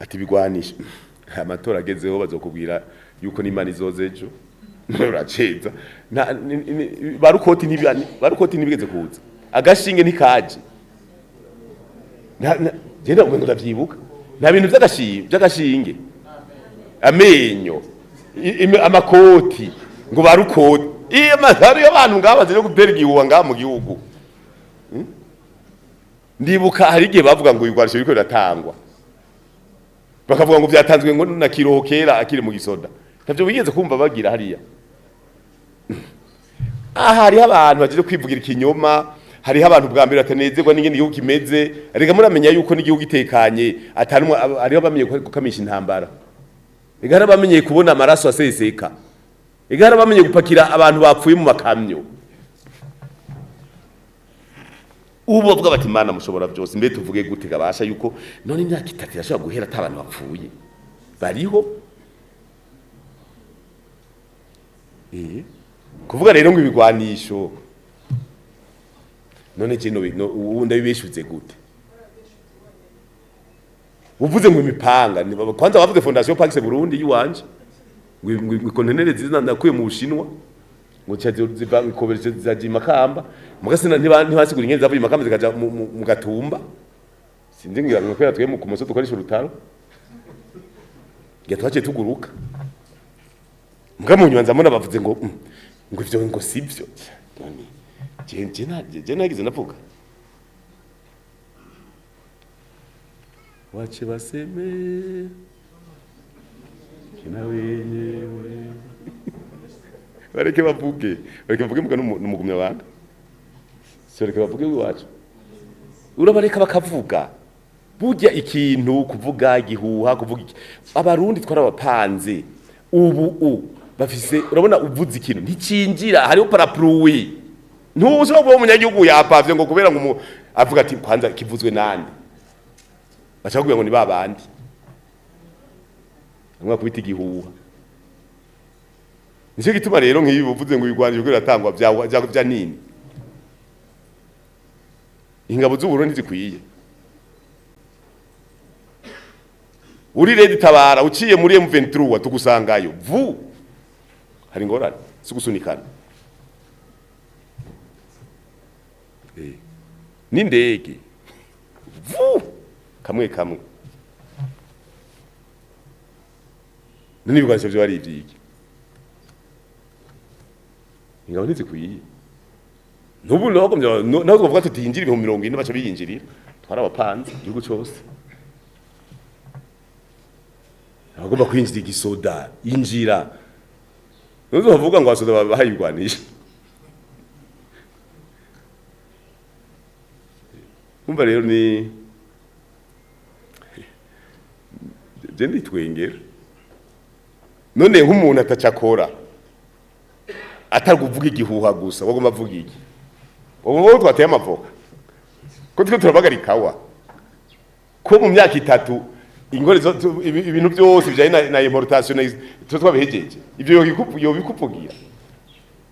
Ati bigwanisha amatora agezeho bazokubwira yuko n'Imana izoza ejo. Uraceza barukoti barukoti ntibigeze kuza, agashinge ntikaje. Jenda umengo ndavyibuka, nta bintu vy'agashinge, amenyo, amakoti ngo barukoti, iyo mazari y'abantu ngaha bazire gutera igihuha ngaha mu gihugu. Ndibuka hari igihe bavuga ngo ibigwanisho biriko biratangwa, bakavuga ngo vyatanzwe ngo na Kiroho kera akiri mu gisoda. Ntavyo wigeze kumva bagira hariya. Aha hariho abantu bagiye kwivugira ikinyoma, hariho abantu bwa mbere batanezerwa n'ingene igihugu kimeze. Rega muramenya yuko n'igihugu itekanye atanumwe, hariho bamenye gukamisha intambara, rega hari abamenye kubona amaraso aseseka, rega hari abamenye gupakira abantu bapfuye mu makamyo. Ubu bavuga bati Imana mushobora byose, mbe tuvuge gute gabasha yuko none imyaka 3 irashobora guhera ata abantu bapfuye bariho? Kuvuga rero ngo ibigwanisho none je no ubu ndabibeshuze gute? Uvuze ngo imipanga, kwanza bavuze Fondation Pax Burundi yiwanje ngo ikontenere ziza ndakuye mu Bushinwa, ngo cha ziva ikobereje zaje Makamba, mugasina ntibasigura ingene zavuye Makamba zikaja mu Gatumba. Sinzi ngira ngo kwera twe mu kumoso dukoresha urutaro ngira twaciye tuguruka. Muga mu nyuma nzamubona bavuze ngo ngo ivyo ngo sivyo. None je nagize ndavuga wache baseme kina wenyewe, bareke bavuge, bareke bavuge muga n'umugumya banga, si bareke bavuge iwacu, urabareka bakavuga. Burya ikintu kuvuga igihuha, kuvuga iki, abarundi twarabapanze ubu bafise, urabona uvuze ikintu nticinjira, hariho parapluie. Ntushobora kuba umunyagihugu yapavye ngo kubera ngo avuga ati kwanza kivuzwe nande, baca bakubwira ngo ni babandi bamwe bakubita igihuha. Nico gituma rero nk'ibi uvuze ngo ibigwanisho biratangwa vya nini, ingabo z'Uburundi zikwiye. Uri redi tabara uciye muri M23 tugusangayo vu, hari ingorane si gusunikana n'indege vu kamwe kamwe. None ibigwanisho vyo ari ivyiki? Ingabo ntizikwiye. Nubu naho twavuga tuti yinjira 40,000 baca biyinjirira, twarabapanze igihugu cose. Abagomba kwinjira igisoda injira, nuzo bavuga ngo abasoda babahaye ibigwanisho. Umva rero ni je nditwengera none nk'umuntu atacakora atari kuvuga igihuha gusa, wagomba avuga iki? Ubu twateye amavoka ko twe turabagara ikawa, ko mu myaka 3 ingore ibintu byose bijanye na importation twe twabihejeje, ivyo yobikuvugira.